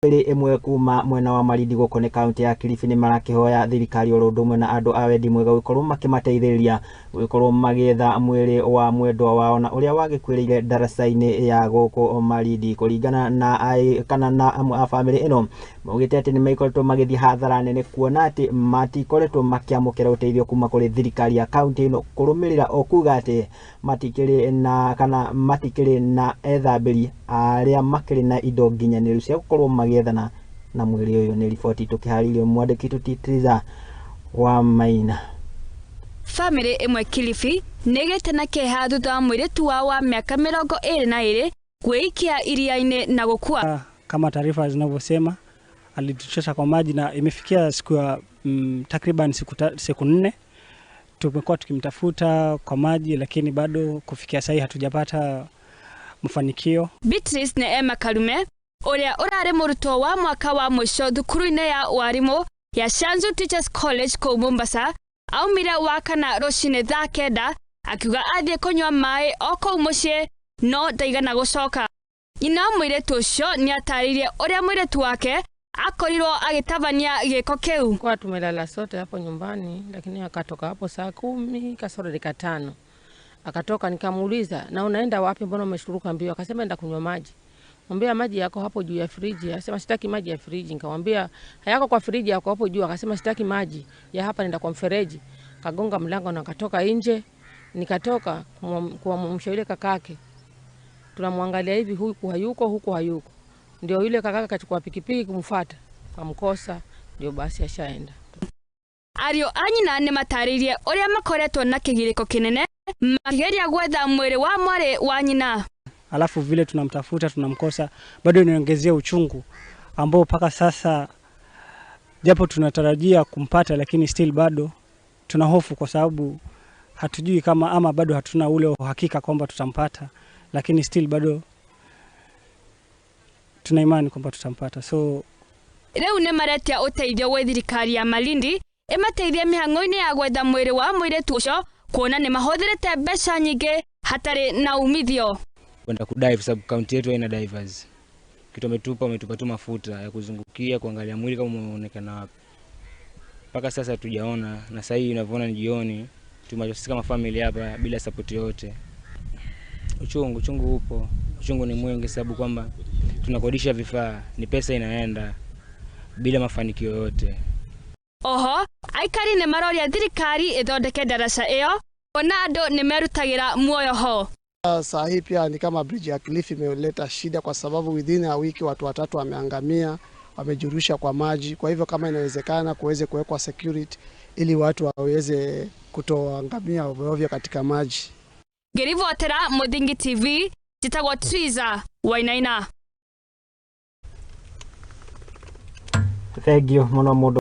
Bamĩrĩ ĩmwe kuma mwena wa Malindi gũkũ nĩ kaunti ya Kilifi nĩ marakĩhoya thirikari oro ũndũ ũmwe na andũ a wendi mwega gũkorwo makĩmateithĩrĩria gũgĩkorwo magĩetha mwĩrĩ wa mwendwa wao na ũrĩa wagĩkuĩrĩire ndaraca-inĩ ya gũkũ Malindi. Kũringana na kana na amwe a bamĩrĩ ĩno, maugĩte atĩ nĩ makoretwo magĩthiĩ hathara nene kuona atĩ matikoretwo makĩamũkĩra ũteithio kuma kũrĩ thirikari ya kaunti ĩno, kũrũmĩrĩra o kuga atĩ matikĩrĩ na kana matikĩrĩ na ethambĩri arĩa makĩrĩ na indo nginyanĩru cia gũkorwo magĩethana na mwĩrĩ ũyũ. Nĩ riboti tũkĩharĩirio mwandĩki Titiza wa Maina. Bamĩrĩ ĩmwe Kilifi nĩ ĩgĩte na kĩeha thutha wa mũirĩtu wao wa mĩaka 22 kwĩikia iria-inĩ na gũkua. Kama taarifa zinavyosema, alijishusha kwa maji na imefikia siku ya takriban siku 4 tumekuwa tukimtafuta kwa maji, lakini bado kufikia sasa hatujapata mafanikio. Beatrice Neema Karume ũrĩa ũrarĩ mũrutwo wa mwaka wa mũico thukuru-inĩ ya warimu ya Shanzu Teachers College kũu Mombasa aumire wa kana rũcinĩ thaa 9 akiuga athiĩ kũnyua maĩ o kũu mũciĩ no ndaigana gũcoka. Nyina wa mũirĩtu ũcio nĩatarĩirie ũrĩa mũirĩtu wake akorirwo agĩtabania gĩko kĩu. Kwa tumelala sote hapo nyumbani, lakini akatoka hapo saa 10 kasoro dakika 5. Akatoka, nikamuuliza, na unaenda wapi, mbona umeshuruka mbio? Akasema enda kunywa maji. Mwambia maji yako hapo juu ya friji. Akasema sitaki maji ya friji. Nikamwambia hayako kwa friji, yako hapo juu. Akasema sitaki maji ya hapa, nenda kwa mfereji. Kagonga mlango na akatoka nje. Nikatoka kumwamsha yule kakake. Tunamwangalia hivi, huku hayuko, huku hayuko. Ndio yule kakake akachukua pikipiki kumfuata, akamkosa, ndio basi ashaenda. Ariũ a nyina nĩ matarĩirie ũrĩa makoretwo na kĩgirĩko kĩnene makĩgeria gwetha mwĩrĩ wa mwarĩ wa nyina. Alafu vile tunamtafuta tunamkosa, bado inaongezea uchungu ambao mpaka sasa japo tunatarajia kumpata, lakini still bado tuna hofu kwa sababu hatujui kama ama bado hatuna ule uhakika kwamba tutampata, lakini still bado tuna imani kwamba tutampata. So rĩu nĩ maretia ũteithio gwĩ thirikari ya Malindi ĩmateithie mĩhang'o-inĩ ya gwetha mwĩrĩ wa mũirĩtu ũcio, kuona nĩ mahũthĩrĩte mbeca nyingĩ hatarĩ na umithio. Kwenda kudive sababu kaunti yetu haina divers. Kitu wametupa tu mafuta ya kuzungukia kuangalia mwili kama umeonekana wapi. Mpaka sasa hatujaona, na sasa hivi unavyoona ni jioni, tumeacha sisi kama family hapa bila support yote. Uchungu upo. Uchungu ni mwingi sababu kwamba tunakodisha vifaa, ni pesa inaenda bila mafanikio yote. Oho, aikari nĩ maroria thirikari ĩthondeke ndaraca ĩyo kuona andũ nĩ merutagĩra muoyo ho. Saa hii pia ni kama bridge ya Kilifi imeleta shida kwa sababu within a week watu 3 wameangamia, wamejirusha kwa maji. Kwa hivyo kama inawezekana kuweze kuwekwa security ili watu waweze kutoangamia ovyo katika maji. Ngĩribotera Mũthingi TV, njĩtagwo Twiza Wainaina. Thank you mũno mũndũ.